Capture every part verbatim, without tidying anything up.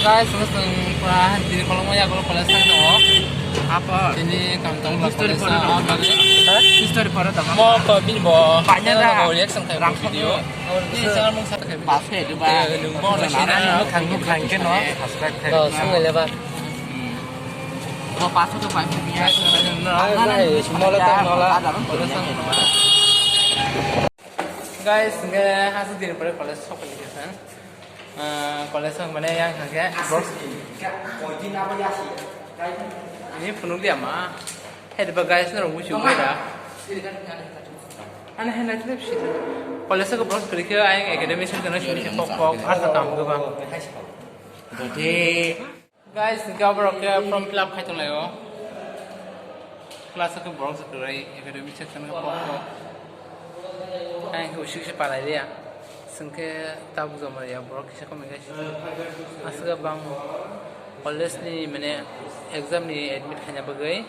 Guys, ini sing pura diri kolom ya, kalau college kan tuh. Apa? Ini kami tahu lah college apa lagi. History para tama. Mau ke bini bo. Banyak dah. Mau reaction kayak video. Ini sangat mungkin. Pas itu, Pak. Mau reaction. Kanggu kangke no. Subscribe. Tuh, semua lebar. Mau pas itu, Pak. Semua lebar, semua lebar. Guys, nge hasil diri pura college sok lagi kan. Ah, college o mane yang hake bro. Ini phunuk dia ma. Hai ba guys, norok musi bai da. Ani hai na tip si. College o bro kri khe ayang academy section no simi pok pok asa kam go ba. Guys, hingke borok khe form fill up khai tonglaio. Class o khe borok se kwrwi, academy section o khe borok. Ang khe usik se palai liya. Chwng khe tabuk joma ya borok kisa komai khe. Aswk bang college ni mane exam ni admit khaina bagwi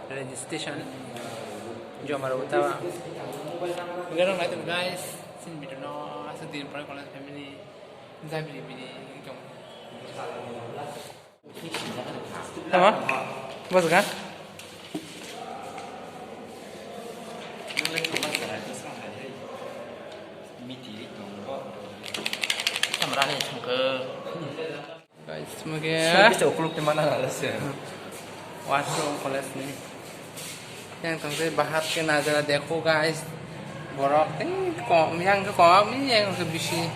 registration joma rw ta. Hingke rok nai tong guys, chini video no aswk din pore college family. Tama? Bos ga? Samrani sangkhe. Guys, muge. Sir, bisa ukuluk di mana nggak sih? Washroom college ni. Yang tong tei bahat ke nazara dekho guys. Borok tei kom, yang ke kom, yang ke bisi.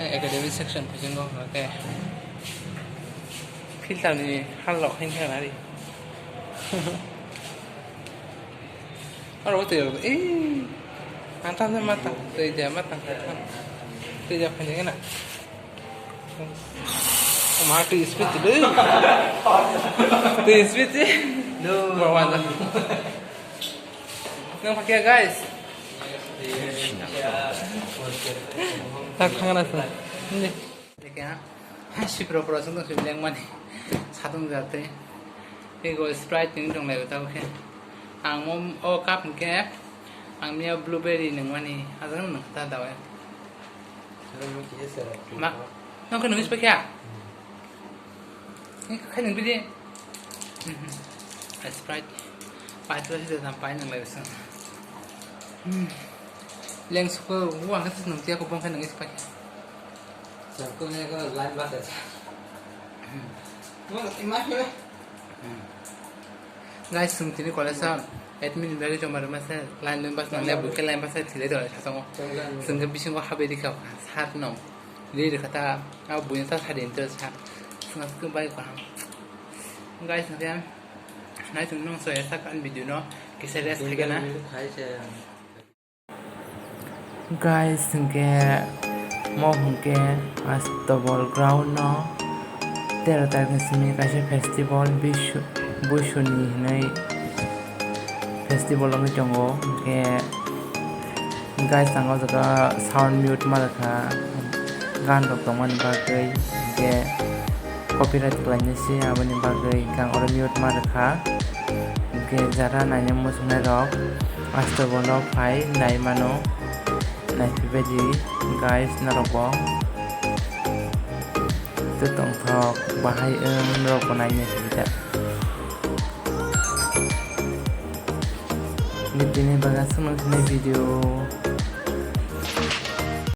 Yang academic section phaising go, oke. Filter ni hal lok hin khe nari. Aro tei, eh, mata, mata, tei dia mata, tei dia khaini na. Ma, twi speed twi. Twi speed twi. No. Bawa na. Nang pakai, guys. Tak tangan asal. Ini. Ini kya? Hai, si pro pro sung sung leng mani. Satung jate. Ini go Sprite ini dong lagi tahu kya? Ang mom, oh, cup kya? Ang mia blueberry nang mani. Asal nang kata tahu ya. Ma, nang kena mis pakai? Ini kai nang bidi. Sprite. Pai tu sih dalam pai nang lagi sana. Leng suka gua angkat sih nang tiap kubang kai nang is pakai. Sangkung ni ko line bus ya. Mau ngerti mah ya? Guys, chwng tini college o admit ni bagwi joma rwma se line line bus nang le buikhe line bus thilai tongo satongo. Chwng khe bisingo habwi rikha sat no. Ri rikha ta abo buino ta sadi interest ha. Chwng aswk bai kaham. Guys, hwnkhe nai chwng nung so esak ani video no kisa rest khai gana. Guys, hwnkhe mo hwnkhe Astobol ground no tero tarikh ni simi kaisa festival Bisu, Busuni hinwi festival wngwi tongo. Hwnkhe guys, ang o jaga sound mute ma rwkha, gan rok tongmani bagwi, hwnkhe copyright khlainai se, aboni bagwi hwnkhe ang oro mute ma rwkha. Hwnkhe jara naina muchungnairok Astobol o phai nai mano, naiphaibaidi guys norokbo. Tei tongthok bahai wng norokbo naina phaibaida. Nini bagwi aswk nukjaknai video.